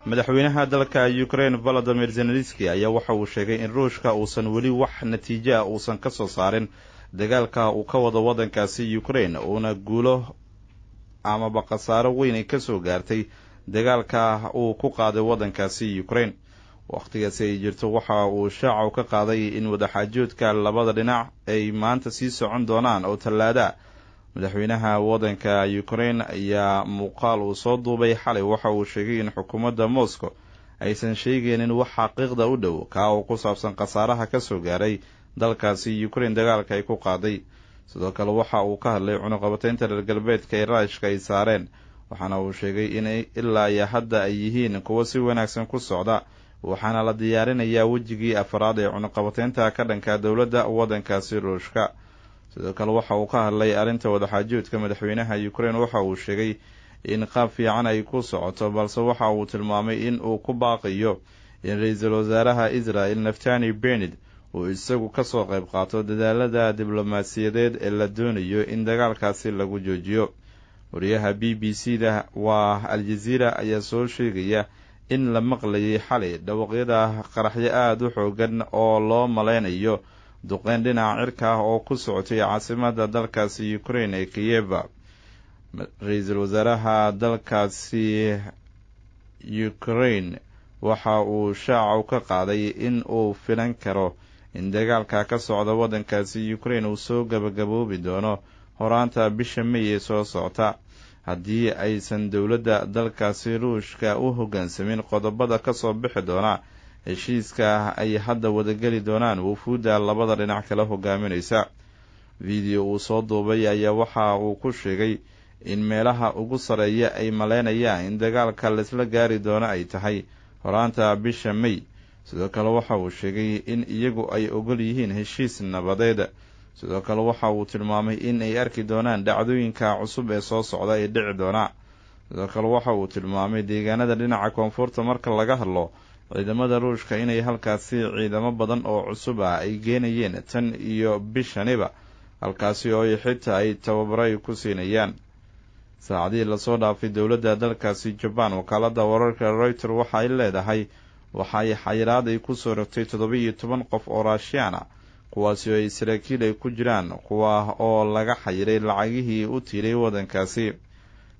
Madaxweynaha dalka Ukraine Valadimir Zelenski ayaa waxa uu sheegay in Ruushka uusan weli wax natiijo ah uusan ka soo saarin dagaalka uu ka wado waddankaasi Ukraine, uuna guulo amaba khasaaro weyn ay kasoo gaartay dagaalka uu ku qaaday waddankaasi Ukraine. Wakhtigaasi ay jirto, waxa uu shaaca ka qaaday in wadaxaajoodka labada dhinac ay maanta sii socon doonaan oo Tallaada. Madaxweynaha waddanka Ukraine ayaa muuqaal uu soo duubay xalay waxa uu sheegay in xukuumadda Moscow aysan sheegaynin wax xaqiiqda u dhow kaa oo ku saabsan khasaaraha kasoo gaaray dalkaasi Ukraine dagaalka ay ku qaaday. Sidoo kale waxa uu ka hadlay cunuqabateynta reer galbeedka ee Raashka ay saareen, waxaana uu sheegay in ilaa iyo hadda ay yihiin kuwo si wanaagsan ku socda, waxaana la diyaarinayaa wejigii afraad ee cunuqabateynta ka dhanka dowladda waddankaasi Ruushka. Sidoo kale waxa uu ka hadlay arrinta wadaxaajoodka. Madaxweynaha Ukraine waxa uu sheegay in qaab fiican ay ku socoto, balse waxa uu tilmaamay in uu ku baaqiyo in ra-iisul wasaaraha Israel Naftani Benid uu isagu kasoo qayb qaato dadaalada diblomaasiyadeed ee la doonayo in dagaalkaasi lagu joojiyo. Wariyaha BBC da waa Aljaziira ayaa soo sheegaya in la maqlayay xalay dhawaqyada qaraxyo aada u xoogan oo loo malaynayo duqeyn dhinaca cirka ah oo ku socotay caasimada dalkaasi Ukraine ee Kiyeva. Ra-iisul wasaaraha dalkaasi Ukraine waxa uu shaaca ka qaaday in uu filan karo in dagaalka ka socda waddankaasi Ukraine uu soo gabagaboobi doono horaanta bisha May ee soo socota, haddii aysan dowladda dalkaasi Ruushka u hoggaansamin qodobada kasoo bixi doona heshiiska ay hadda wadageli doonaan wufuudda labada dhinac kala hogaaminaysa. Video uu soo duubay ayaa waxa uu ku sheegay in meelaha ugu sareeya ay maleynayaan in dagaalka laisla gaari doono ay tahay horaanta bisha May. Sidoo kale waxa uu sheegay in iyagu ay ogol yihiin heshiis nabadeed. Sidoo kale waxa uu tilmaamay in ay arki doonaan dhacdooyinka cusub ee soo socda ee dhici doona. Sidoo kale waxa uu tilmaamay deegaanada dhinaca koonfurta marka laga hadlo ciidamada Ruushka inay halkaasi ciidamo badan oo cusub ah ay geenayeen tan iyo bishaniba, halkaasi oo ay xitaa ay tababaro ay ku siinayaan. Saacadihii lasoo dhaafay, dowladda dalkaasi Jabaan, wakaalada wararka Reuter waxa ay leedahay waxa ay xayiraad ay kusoo rogtay 17 qof oo Raashiyaan ah, kuwaasi oo ay saraakiil ay ku jiraan, kuwa oo laga xayiray lacagihii u tiiray waddankaasi.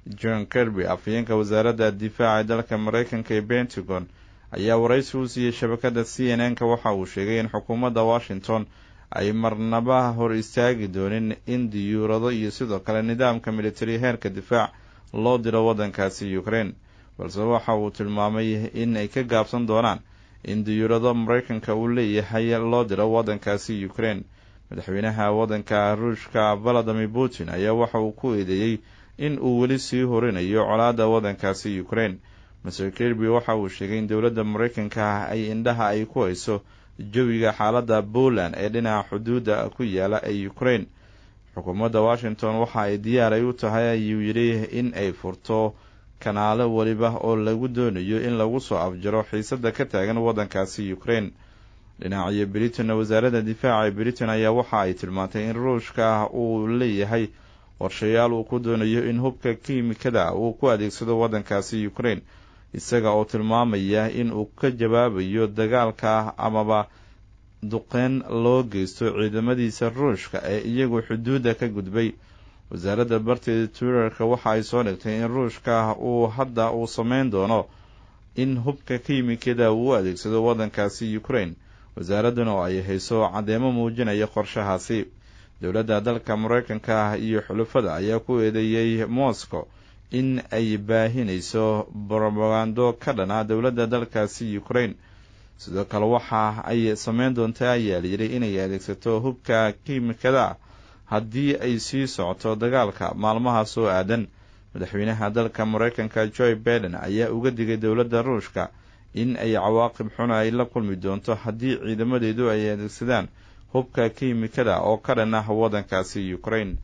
John Kirby, afhayeenka wasaaradda difaaca ee dalka Mareykanka ee Pentagon, ayaa waraysi u siiyey shabakada CNN-ka. Waxa uu sheegay in xukuumadda Washington ay marnaba hor istaagi doonin in diyuurado iyo sidoo kale nidaamka militari heerka difaac loo diro waddankaasi Ukraine, balse waxa uu tilmaamay in ay ka gaabsan doonaan in diyuurado Mareykanka uu leeyahay loo diro waddankaasi Ukraine. Madaxweynaha waddanka Ruushka Valadimir Putin ayaa waxa uu ku eedeeyey in uu weli sii horinayo colaadda waddankaasi Ukraine. Maser Kirby waxa uu sheegay in dowladda Mareykanka ay indhaha ay ku hayso jawiga xaaladda Poland ee dhinaca xuduudda ku yaala ee Ukraine. Xukuumadda Washington waxa ay diyaar ay u tahay, ayuu yidhi, in ay furto kanaalo weliba oo lagu doonayo in lagu soo afjaro xiisadda ka taagan waddankaasi Ukraine. Dhinaciyo Britain, wasaaradda difaaca ee Britain ayaa waxa ay tilmaantay in Ruushka uu leeyahay qorshayaal uu ku doonayo in hubka kiimikada uu ku adeegsado waddankaasi Ukraine, isaga oo tilmaamaya in uu ka jawaabayo dagaalka amaba duqeyn loo geysto ciidamadiisa Ruushka ee iyagu xuduudda ka gudbay. Wasaaradda barteeda Twitterka waxa ay soo dhigtay in Ruushka uu hadda uu sameyn doono in hubka kiimikada uu u adeegsado waddankaasi Ukraine, wasaaradduna oo ay hayso caddeemo muujinaya qorshahaasi. Dowladda dalka Mareykanka iyo xulufada ayaa ku eedeeyey Moscow in ay baahinayso brobagando ka dhana dowladda dalkaasi Ukraine. Sidoo kale waxa ay sameyn doontaa, ayaa layidhi, inay adeegsato hubka kiimikada haddii ay sii socoto dagaalka maalmaha soo aadan. Madaxweynaha dalka Mareykanka Joe Biden ayaa uga digay dowladda Ruushka in ay cawaaqib xun ay la kulmi doonto haddii ciidamadeedu ay adeegsadaan hubka kiimikada oo ka dhan ah waddankaasi Ukraine.